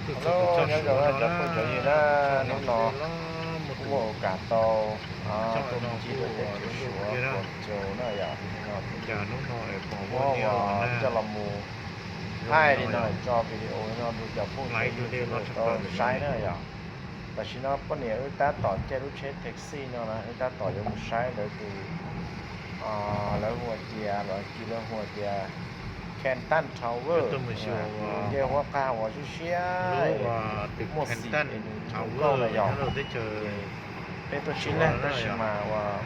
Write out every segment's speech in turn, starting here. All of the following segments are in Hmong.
Hello, nyob zoo cov phooj cov ywg na, hnub no kuv muaj ua kam tau ncig lawv teb chaws Suav Quas Caus na yom, hnub no kuv muab ua coj los mus thaij li no tso video no rau cov phooj cov ywg tau saib na yom. Tam sim no poj niam wb tab tom caij lub tsheb taxi no na, wb tab tom yuav mus saib lawv tus, lawv hu tias, lawv kis lawv hu tias Canton Tower, ncej huab qag uas siab siab, muaj xim es nws zoo nkauj na yom. Ces peb tuaj tsib leeg tab sis mas uas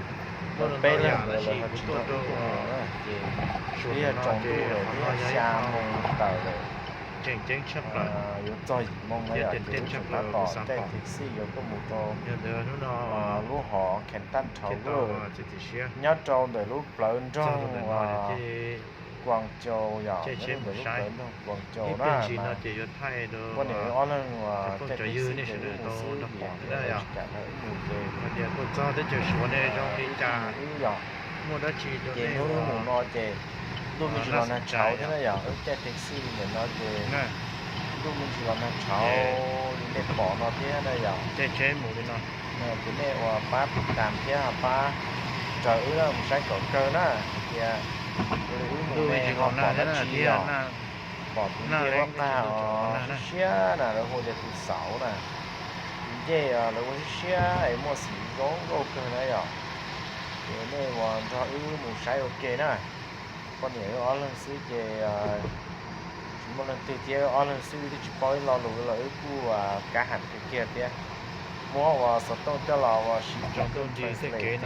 peb leeg ntawd lawv ho tsis nrog wb tuaj mus na, ces twb yog tsaus ntuj lawm, twb yog xya moo tawm lawm, yuav txog yim moo na yom, ces wb tseem tab tom caij taxi yuav tuaj mus rau lub hov Canton Tower nyob rau ntawm lub plawv nroog Quas Caus yom, nyob rau ntawm lub plawv nroog Quas Caus na. Poj niam wb ob leeg uas caij taxi ces wb mus xwb vim tsis kam nrog wb mus ces wb yom. Ces hnub wb mus no ces ntuj me ntsis los nag tshauv thiab na yom, wb caij taxi ntawm no ces ntuj me ntsis los nag tshauv li nej pom no thiab na yom. Ces nej uas pab tiv tam thiab pab raws wb mus saib kom kawg na, hais tias wb mus ne ho pom dab tsi yom. Pom tus ncej huab qag siab siab na, lawv hu tias tus xauv na, tus ncej lawv ua siab siab es muaj xim zoo nkauj kawg na yom. Ces nej uas nrog wb mus saib ua ke na. Poj niam wb ob leeg xwb ces tsis muaj leej twg thiab, wb ob leeg xwb wb twb tsis paub ib lo lus los wb kuj kav ham kawg kiag thiab. Muab uas xov tooj coj los uas siv ua translate ces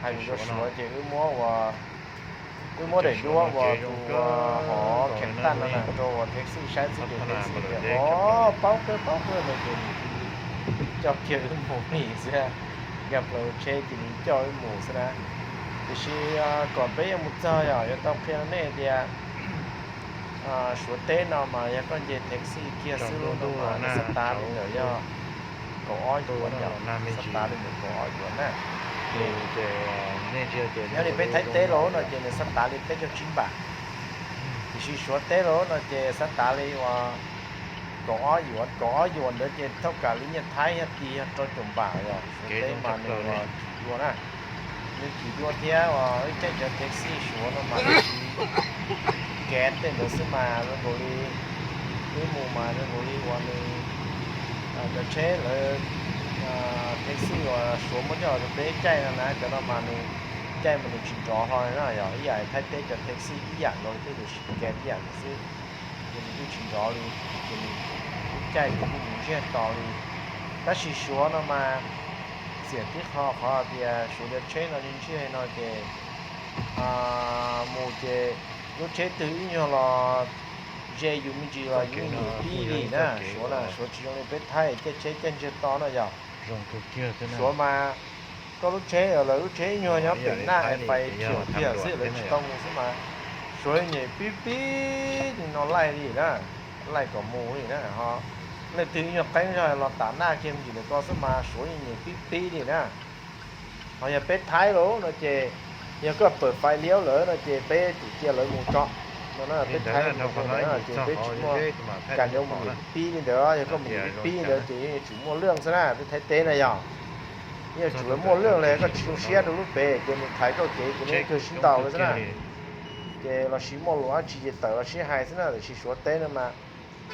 hais lus rau Suav ces wb muab uas wb muab daim duab uas tus hov Canton no na rau uas taxi saib xwb ces taxi tias o, paub kawg paub kawg no ces nws coj kiag wb mus li xwb, nkag plaws tsheb ces nws coj wb mus xwb na. Tiam sis kom peb yuav mus txog yom, yuav tau qhia rau nej tias Suav teb no mas yog koj nce taxi kiag xwb no mas nws xav tas li ntawm yog kaum ob yuav, xav tas li ntawm kaum ob yuav na. Ces yog li peb Thaib teb los no ces nws xav tas li peb caug tsib npam, tiam sis Suav teb los no ces xav tas li uas kaum ob yuav, kaum ob yuav ntawd ces thauj kam li nyiaj Thaib yog tis yog rau caum npam yom. Suav teb mas nws uas kim dua na, nws kim dua thiab uas wb caij cov taxi Suav no mas nws tsis kev tej ntawd xwb mas zoo nkaus li wb mus mas zoo nkaus li uas nws cov tsheb lawv taxi uas Suav muab coj los rau peb caij no na, cov no mas nws caij mas nws tsis nrov hlo li na yom, ib yam Thaib teb cov taxi ib yam nkaus li thiab, tiam sis kev ib yam nkaus xwb. Ces nws kuj tsis nrov li, ces nws kuj caij ces kuj mus ntsiag to li. Tab sis Suav no mas xiam tib qho qhov tias Suav cov tsheb no ntsiag no ces mus ces lub tsheb twg ib nyuag los ze yus me ntsis los yus nyem pib li na. Suav na, Suav tsis zoo li peb Thaib caij tsheb caij ntsiag to no yom. Suav mas koj lub tsheb, lawv lub tsheb ib nyuag nyob pem naj es fais thiam thiam xwb lawv tsis tau mus xwb mas Suav nyem pib pib li no laij li na, laij kom mus li na ho. Leej twg ib nyuag qeeb zog los tam naj kiag me ntsis ntawm ko xwb mas Suav nyem pib pib li na. Ho yog peb Thaib lawm no ces yog koj pawm fais liab lawm no ces peb tsum cia lawv mus tso no na. Peb Thaib mus zoo lawm ces peb tsis muaj kam yuav mus nyem pib li ntawd, yog koj mus nyem pib li ntawd ces yeej yuav tsum muaj lwj xwb na, peb Thaib teb na yom. Yeej yuav tsum muaj lwj los koj tsis zoo siab rau lub pem ces nws thaiv koj kev ces nws kawg sib ntaus lawm xwb na. Ces los sis muaj lus dab tsi ces tawm los sib hais xwb na, tiam sis Suav teb no mas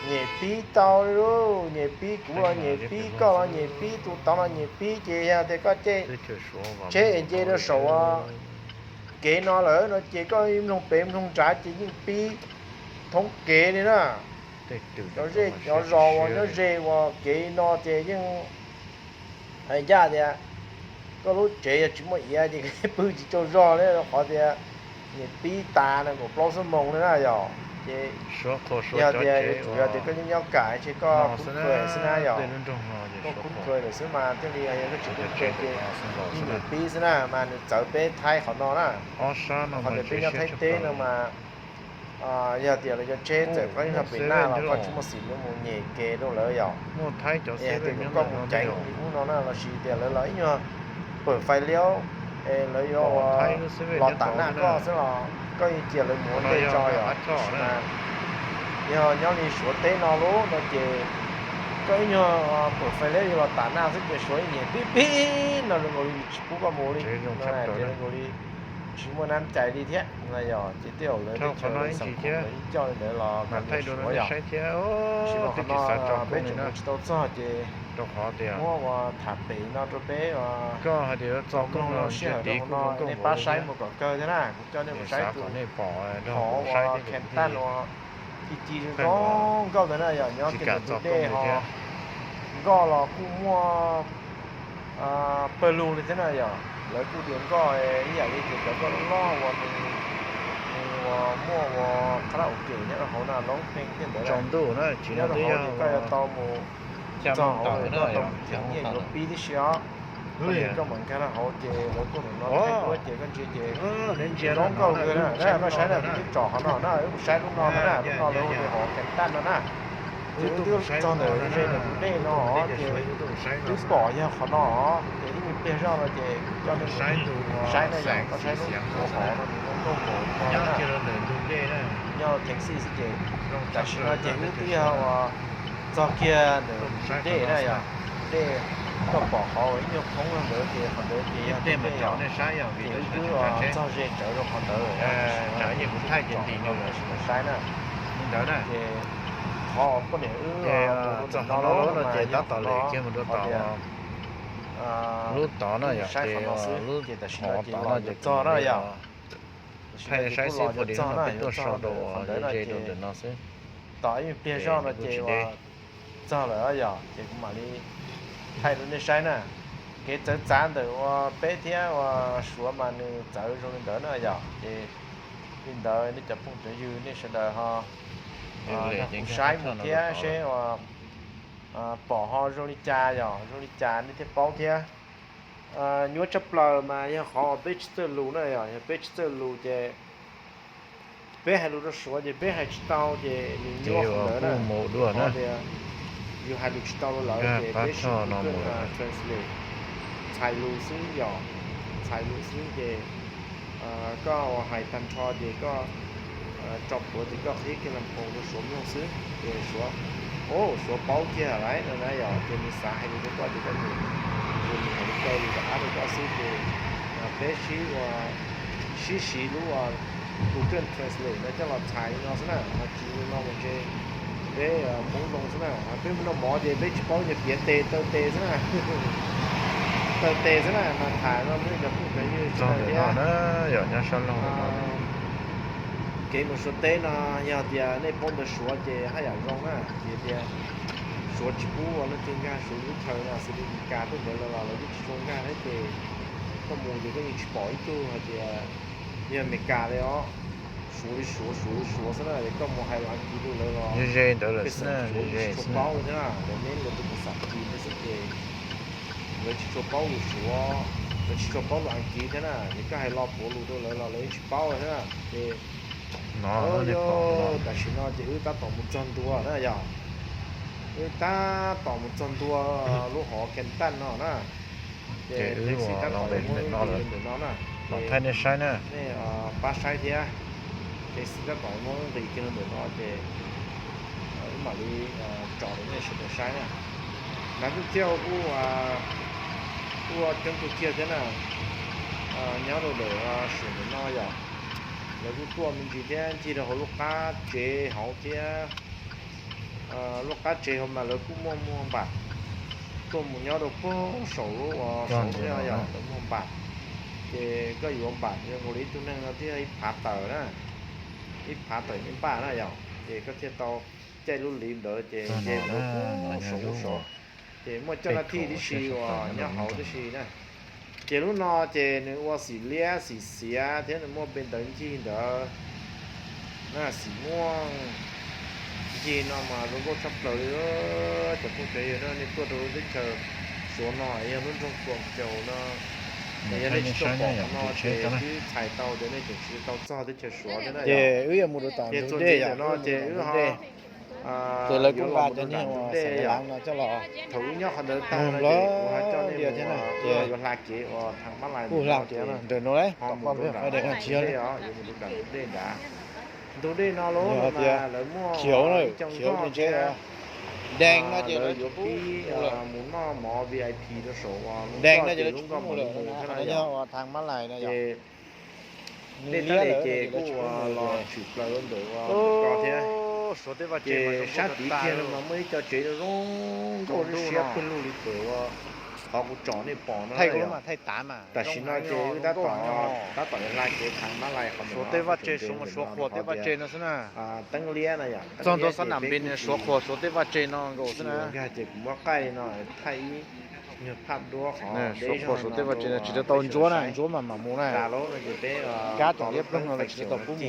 nyem pib tau li lauj, nyem pib kuv los nyem pib, koj los nyem pib, tus tod los nyem pib, ces yog tias koj caij tsheb es nce rau saum kev no lawm no ces koj mloog pem mloog nrad ces yeej pib thoob kev li na. Cov zej cov zos uas nyob ze uas kev no ces yeej hais ncaj tias koj lub tsev yog tsis muaj iav ces pw tsis tsaug zog li, rau qhov tias nyem pib tas nees nkaum plaub xuab moos li na yom. Ces yog tias yuav tsum yog tias koj nyob nyob kam ces koj khub khuav xwb na yom, koj khub khuav lawm xwb mas thiaj li, yog koj tsis khub khuav ces yeej nyem pib xwb na, mas nws txawv peb Thaib qhov no na. Qhov tias peb nyob Thaib teb no mas yog tias lawv cov tsheb txawm qeeb zog pem naj los koj tsis muaj xim yuav mus nyem kev rau lawv yom. Es hais tias kom koj mus ceev li ub no na, los sis tias lawv los ib nyuag pawm fais liab es lawv yuav los tam naj koj xwb los koj yeej cia lawv mus ua ntej tso yom. Tab sis mas Yog nyob li Suav teb no lub no ces koj ib nyuag pom fais leb los tas naj xwb ces Suav ib nyuag pib pib no zoo nkaus li tsis pub koj mus li, ces zoo nkaus li tsis muaj nab cai li thiab no yog ces tej zaum lawv teb chaws lawv xeem Hmoob lawv yeej coj li ntawd los kom Suav yog. Tab sis mas qhov no peb tseem mus tsis tau txog ces muab ua tham pem no rau peb txog mloog lub sij hawm rau hauv no nej pab saib mus kom kawg thiab na. Kuv coj nej mus saib tus qhov uas Khees Taj uas ci ci zoo zoo nkauj ntawd na yog nyob kiag ntawm tus dej ho nkoj los kuj muaj pawg lug li thiab na yog lawv kuj tias nkoj ib yam li tias cov nkoj loj loj uas nws uas muaj ua qhab laj ua kem nyob rau hauv na, loob pheej thiab ntawd na. Nyob rau hauv ces koj yuav tau mus txog hauv koj tau mus theem nyiaj yuav pib tib si os. Koj mam nkag rau hauv ces lawv kuj nim no thaij duab ces koj ntsia ces zoo nkauj kawg na. Koj saib na, kuv twb tsom qhov no na, wb mus saib lub no ntag na, lub no lawv hu tias hauv Khees Taj no na. Ces wb twb txog ntawm ze ntawm tus dej no ces twb pom yog qhov no, ces ib me pliag zoj no ces kuv coj nej saib na yog koj saib lub hauv no nws zoo nkauj npaum no na. Nyob Thanxiv xwb ces tam sim no ces wb twb yog uas txog kiag ntawm tus dej na yog tus dej, koj pom qhov ib nyuag khoob ntawd ces qhov ntawd ces yog tus dej yog, ces wb twb txog ze tsawv rau qhov ntawd lawm, tam sim no saib na. Ces qhov poj niam wb txog no no ces tab tom lem kiag mus rau tom lub tod na yog, ces lub hov tod no ces kuv thaij nej saib xwb, pom li no peb tuaj so rau uas ze rau ntawm no xwb. Tos ib pliag zoj no ces uas txog lawm yog ces kuv mam li thaij rau nej saib na. Kev txawv txav ntawm uas peb thiab uas Suav mas nws txawv zoo li ntawd na yog, ces li ntawd nej cov phooj cov ywg nej sawv daws ho nrog kuv saib mus thiab seb uas pom ho zoo li cas yog zoo li cas nej thiaj paub thiab. Nyuaj tshaj plaws mas yog qhov uas peb tsis txawj lus na yog, yog peb tsis txawj lus ces peb hais lus rau Suav ces peb hais tsis tau ces nws nyuaj qhov ntawd na. Qhov tias yus hais lus tsis tau rau lawv ces peb siv Google Translate txhais lus xwb yog, txhais lus xwb ces koj uas hais tag nrho ces koj tso plhuav ces koj qhib kiag las phoos rau Suav mloog xwb ces Suav, o, Suav paub kiag lawm no na yog, ces nws xav hais lus rau koj ces koj mus, nws hais lus kawg lus rov qab rau koj xwb ces peb sib ua, sib siv lub Google Translate no coj los txhais li no xwb na, ho tsis li no mas ntshe peb Hmoob zoo xwb na, peb mus noj mov ces peb tsis paub ces piav tes taw tes xwb na, taw tes xwb na, mas tham no nej cov phooj cov ywg sawv daws thiab. Kev mus Suav teb no yog tias nej paub ntawv Suav ces haj yam zoo na, vim tias Suav tsis pub ua leej twg nkag Suav lub chaw no, xws li Meskas tej ntawd los lawv yeej tsis tshua nkag thiab ces koj mus ces koj yeej tsis pom ib tug hais tias yog Meskas li os. Suav li Suav, Suav li Suav xwb na, es koj mus hais lus Askiv rau lawv los pej xeem Suav yeej tsis tshua paub li thiab na, lawv neb lawv tus xam kis ntawd xwb ces lawv tsis tshua paub lus Suav, lawv tsis tshua paub lus Askiv thiab na, es koj hais lo puav lus rau lawv los lawv yeej tsis paub li thiab na. Ces tam sim no ces wb tab tom mus txog ntua na yog, wb tab tom mus txog ntua lub hov Khees Taj no na. Ces wb tab tom mus ntawm no na, thaij nej saib na, nej pab saib thiab. Ces tab tom muab nqis kiag rau ntawm no ces wb mam li tso rau nej sawv daws saib na. Nav kuj thiaj ua, kuj ua coob kawg kiag thiab na. Nyob rau ntawm Suav ntawm no yog, lawv kuj tuaj me ntsis thiab ncig rau hauv lub qab tsev hauv thiab. Lub qab tsev hauv mas lawv kuj muaj muag npam, tuaj mus nyob rau puag saum lub uas saum no yog lawv muag npam. Ces koj yuav npam zoo nkaus li ib tug neeg no thiaj ib phav tawm na, ib phav tawm ib npaj na yog, ces koj thiaj tau caij lub liv ntawd ces nce mus rau puag saum lub saum. Ces muaj coj nab thij tib si uas nyob hauv tib si na. Ces lub no ces nws ua xim liab xim xiav thiab nws muaj npe ntawv ncig ntawd na, xim muaj ncig no mas zoo nkauj tshaj plaws li. Cov phooj cov ywg na, nej tuaj rau lub teb chaws Suav no yog lub nroog Kuam Caus no, yog nej tsis tuaj pom qhov no ces twb txhais tau tias nej tseem tsis tau txog teb chaws Suav thiab na. Ces wb yuav mus rau tom ntug dej yom, no ces wb ho ces lawv kuj nqa cov niag uas xav lav no coj los. Thaum wb nyob qhov ntawd tag no ces kuv ho coj nej mus thiab na, ces yuav hla kev uas thav mab lais kuj hla kev ntawm no, tom poj peb qhov dej no tsis yog li, yuav mus rau nram ntug dej nrad. Ntug dej no lub no mas lawv muaj khiav na, khiav thiab. Dees no ces lawv yuav pib mus noj mov V I P rau saum, dees no ces lub nkoj mam li mus thiab na yom. Ces dej thaj li ces kuj los tshwm plaws ntawm ko thiab. Ces sab tid kiag no mas muaj ib co tsev zoo nkauj siab pwg lug li pem ua qhov kuv tsom nej pom no. Tam sim no ces wb tab tom, tab tom yuav hla kev thav mab lais qhov ntawm no, tej vaj tse no xwb na. Teeb liab no yom, txog ntua xab nam npe Suav Qhuas Suav tej vaj tse no nkaus xwb na. Nkag ces kuv muab qaij no thaij ib nyuag phaj duab qhov Suav Qhuas Suav tej vaj tse no tsis tau tau ntsuab na, ntsuab mas mam mus na. Kab tom liab ploog no lawv tsis tau pub mus.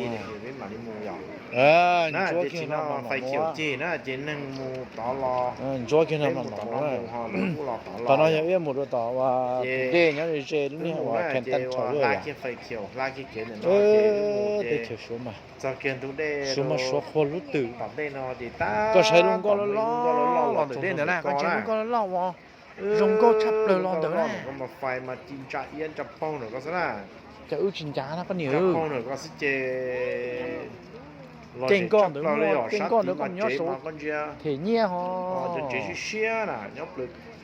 Ntsuab kiag no mam mus. Ces neeg mus tod los, ntsuab kiag no mam mus na. Tom no yog wb mus rau tom ua dej nyob ze lub niag ua Canton Tower yom. Tej chaw Suav mas. Suav mas Suav Qhuas lub twm. Koj saib lub nkoj loj loj los ntawm dej ntawd na, koj ntsia lub nkoj loj loj ua zoo nkauj tshaj plaws los ntawd na. Cas wb tsis ncav na koj niam. Ces nkoj ntawd muaj, tej nkoj ntawd koj mus nyob saud them nyiaj ho.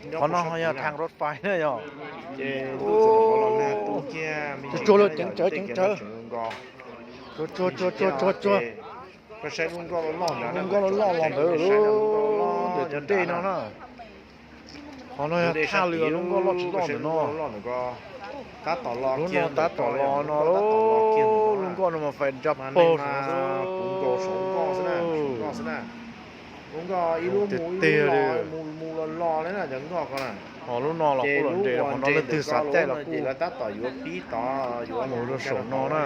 Qhov no ho yog thaj rov fais na yom. Tsuag tsuag lawm, ceev tsawv ceev tsawv. Tsuag tsuag tsuag tsuag tsuag. Lub nkoj loj loj los ntawd, ntawm tus dej no na. Qhov no yog thaj li lub nkoj loj tsis loj ntawm no. Lub no tab tom los no, lub nkoj no mas fais nra paug. Tiag tiag li. Ho lub no los kuj los nres, qhov no leej twg xav caij los kuj mus rau saum no na.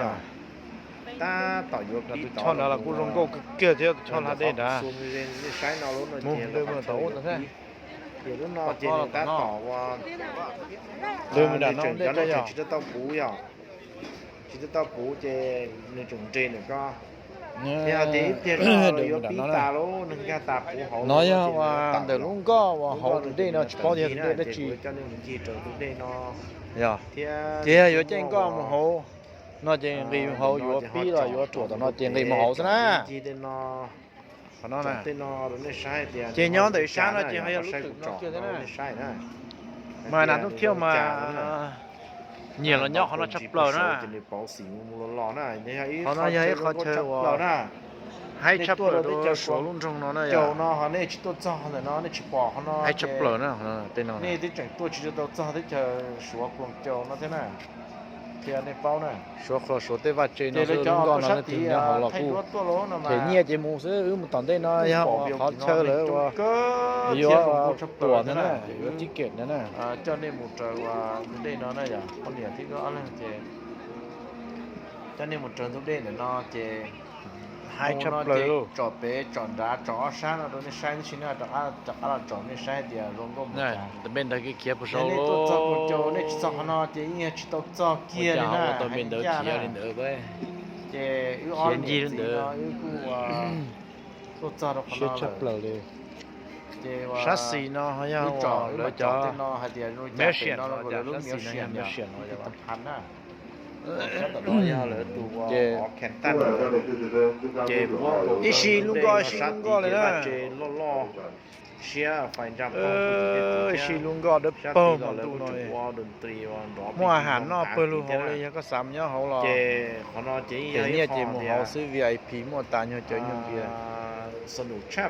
Tus choj nrad los kuj zoo nkauj kawg kiag thiab, tus choj hla dej nrad. Mus, mus tom ub tod thiab. Mus nram no ntej ko yog. Tsis tau puv ces nws tseem nres ntawm ko. Yog tias ib pliag no yuav pib tas lawm, nws nkag tas puv hauv no yog ntawm lub nkoj uas hauv tus dej no, tsis paub tias tus dej dab tsi. Yog tias yuav caij nkoj mus hauv no ces nqis hauv, yuav pib los yuav ruam tom no ces nqis mus hauv xwb na. Qhov no na, ces nyob ntawm sab no ces ho yog lub twm no kiag thiab na. Mas nas tub thiaj mas nyiam los nyob qhov no tshaj plaws na. Qhov no yog ib qhov chaw uas haib tshaj plaws rau Suav lub nroog no na yom. Nej tsis tuaj txog ntawm no nej tsis pom qhov no, haib tshaj plaws na. Tej no nej twb tseem tuaj tsis tau txog teb chaws Suav Kuam Caus no thiab na. Thiab nej paub na, Suav Qhuas Suav tej vaj tse no xwb, lub nkoj no leej twg nyob hauv los kuj them nyiaj ces mus xwb. Wb mus tom ntej no yog qhov chaw lawv ua yuav tuam ntawd na, yuav ticket ntawd na. Coj nej mus raws ua ntej no na yom, poj niam thiab ob leeg ces coj nej mus raws ntug dej ntawm no ces haib tshaj plaws, tsom pem tsom nrad tsom ob sab no rau nej saib tib si na, rov qab los tsom nej saib tias zoo nkauj mus cas. Peb ntawd khiav khiav puas sau nej tuaj txog Kuam Caus, nej tsis txog qhov no ces yeej yog tsis tau txog kiag li na, tau peb ntawd khiav li ntawd. Ces wb ob leeg ntawd no wb kuj tuaj txog rau qhov no tshaj plaws li. Ces sab xis no yog wb tsom lawv cov tej no hais tias zoo li cas pem no, lawv lub Museum, Museum no yog lawv tus ov Canton, ces ib si lub nkoj ib si lub nkoj li na. Ib si lub nkoj dawb paug mas lawv kuj tseem ua doo tris, muaj a has noj pawg lug hauv li, yog koj xav mus nyob hauv los ces qhov no ces yeej yog ib qho ces mus hauv xwb, V I P muaj tas nyuag cawv nyuag npias,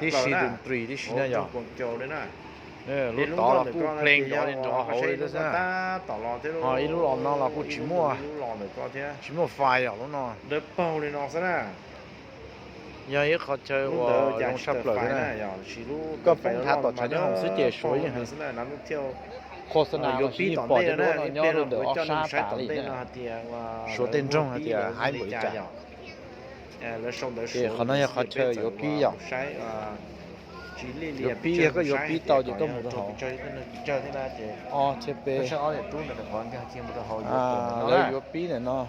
tib si doo tris tib si na yom. Lub tod los kuj plees nrov li nrov hauv li xwb na. Ho ib lub los no los kuj tsis muaj, tsis muaj fais yom lub no. Yog ib qho chaw uas zoo tshaj plaws li na. Koj poob thav tom tshav nyob hoom xwb ces Suav yeej heev. Qhov xwb na los sis yeej pom cov duab no nyob rau ntawm ob sab tas li na. Suav tej nroog hais tias haib npaum li cas. Ces qhov no yog qhov chaw yuav pib yom. Yuav pib, yog koj yuav pib tau ces koj mus rau hauv. Ob thiab peb, lawv yuav pib ntawm no.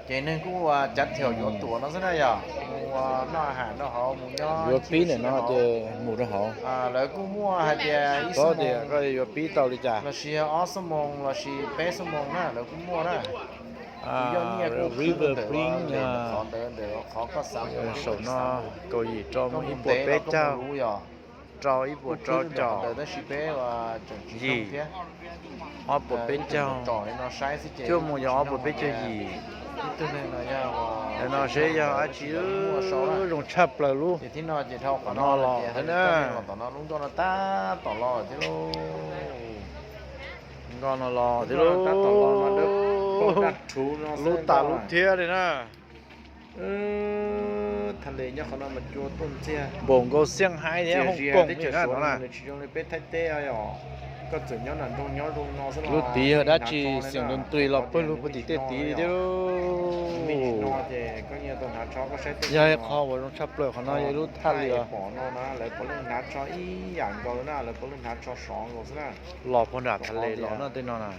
Ces neeg kuj ua cav thiam yuav tuam no xwb na yom, mus noj a has noj hauv, mus nyob yuav pib ntawm no ces mus rau hauv. Lawv kuj muaj hais tias ib xuab moos, koj yuav pib tau li cas, los sis ob xuab moos los sis peb xuab moos na, lawv kuj muaj na. River Plate, saum no kaum yim rau mus ib puas peb caug, rau ib puas rau caum yim, ob puas peb caug, cuaj mus yog ob puas peb caug yim. Ntawm no seb yog dab tsi zoo tshaj plaws lub no los thiab na. Nkoj no los thiab lauj. Lub tas lub thiab li na. Npaum nkaus Xiaj Hais thiab Hong Kong li na no na. Lub tid yog dab tsi, xiam ntu ntws los pawg lug puag tim tej tid li thiab lauj. Yog ib qho uas zoo tshaj plaws qhov no yog ib lub thaj li os. Los puag nram tha le los na tej no na.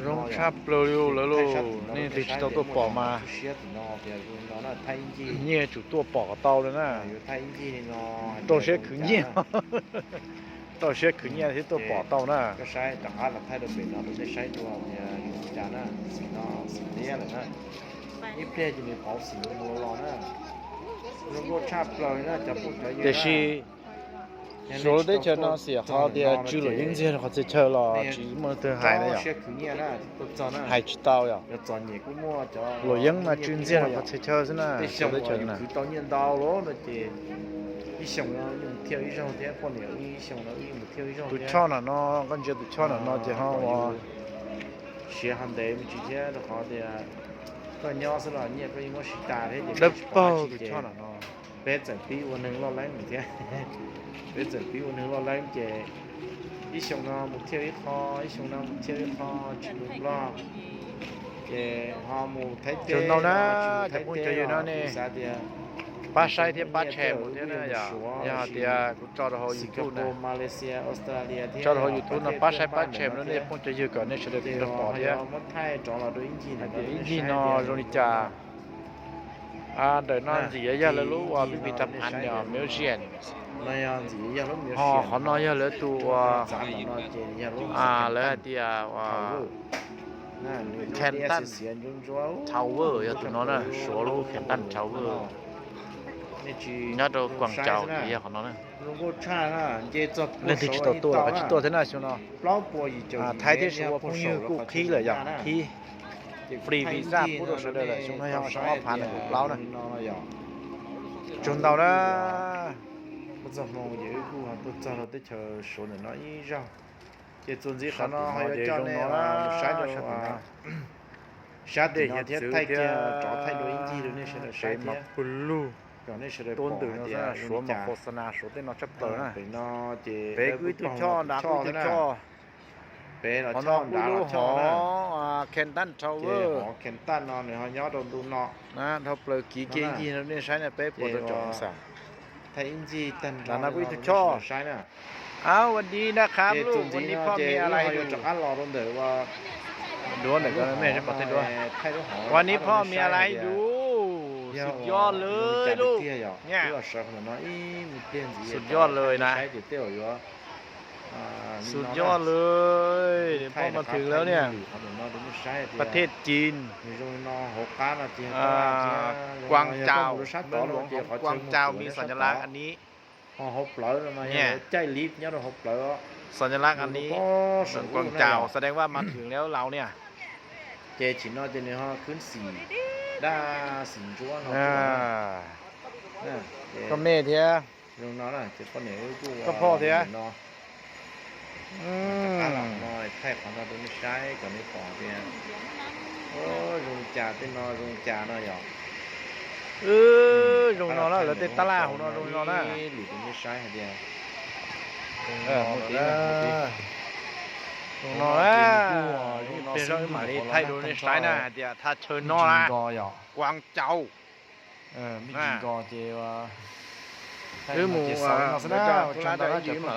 Zoo tshaj plaws li lawm lauj, nej leej twg tsis tau tuaj pom mas nyiaj tsum tuaj pom kom tau li na. Rau siab khwv nyiaj, rau siab khwv nyiaj thiab tuaj pom tau na. Tiam sis Suav lub teb chaws no xiam qhov tias tsw luam yeeb ntxiag rau qhov txhia chaw los tsis muaj leej twg hais na yom. Hais tsis tau yom. Luam yeeb mas tsw ntxiag rau qhov txhia chaw xwb na, Suav teb chaws na. Tus choj nram no, koj ntsia tus choj nram no ces ho ua siav ho ntev me ntsis thiab rau qhov tias koj nyob xwb los nyiaj koj yeej muab siv tas thiab ces dawb paug tus choj nram no. Peb txawm pib ua neeg loj leeb thiab, peb txawm pib ua neeg loj leeb ces ib xyoo no mus thiaj ib qho, ib xyoo no mus thiaj ib qho, tsis mus loj ces ho mus Thaib teb. Ntau na, cov phooj cov ywg no ne, xav tias pab saib thiab pab share mus thiab na yom. Yog hais tias kuv tso rau hauv YouTube na, tso rau hauv YouTube no pab saib pab share mus rau nej phooj cov ywg kom nej sawv daws thiaj pom thiab. Hais tias ib ncig no zoo li cas. Ntawm no ntxim yuav yog lawv lub uas pib pib thav phav no museum. Ho qhov no yog lawv tus uas lawv hais tias Canton Tower yog tus no na, Suav lub Canton Tower nyob rau Quảng Châu ces yog qhov no na. Leej twg tsis tau tuaj los koj tsis tuaj thiab na xyoo no. Thaib thiab Suav phooj ywg kuj qhib lawm yom, qhib free visa pub rau sawv daws lawm, xyoo no yog xyoo ob phav nees nkaum plaub na. Tsaug ntau na. Ces txuas ntxiv qhov no ho yuav coj nej saib rau sab tim no thiab thaij kiag rov thaij dua ib ncig rau nej sawv daws saib thiab. Kom nej sawv daws pom hais tias Suav mas qhov xas nas Suav tej no tshaj plaws na. Pem kuj ib tug choj nrad, kuj ib tug choj. Pem los choj nrad los choj na. Canton Tower, hov Canton no nws ho nyob rau ntu no. Dhau plaws kiv kiag ncig rau nej saib na, peb puas rau caum xas. Thaij ib ncig tag nrho no kuj ib tug choj saib na. สวัสดีนะครับลูก วันนี้พ่อมีอะไรให้ดู รถเดี๋ยวก็ไม่ใช่ปะเต้นด้วย วันนี้พ่อมีอะไรให้ดู สุดยอดเลยลูก เนี่ย สุดยอดเลยนะ สุดยอดเลย เดี๋ยวพ่อมาถึงแล้วเนี่ย ประเทศจีน กวางเจา เมืองหลวงของกวางเจา มีสัญลักษณ์อันนี้ เนี่ย สัญลักษณ์อันนี้ เมืองกวางเจา แสดงว่ามาถึงแล้วเราเนี่ย Ces tsim no ces nws ho khwb xim dab xim ntsuab no. Koj me thiab, koj phauj thiab. Thaij qhov no rau nej saib kom nej pom tias zoo li cas, tej no zoo li cas no yom. Zoo no na, lawv tej tab laj hauv no zoo li no na. Lwm rau nej saib hais tias zoo no na, ib pliag zoj wb mam li thaij rau nej saib na hais tias thaj chaw no na, Kuam Cau. Wb mus, wb mam los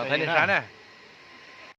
thaij nej saib na.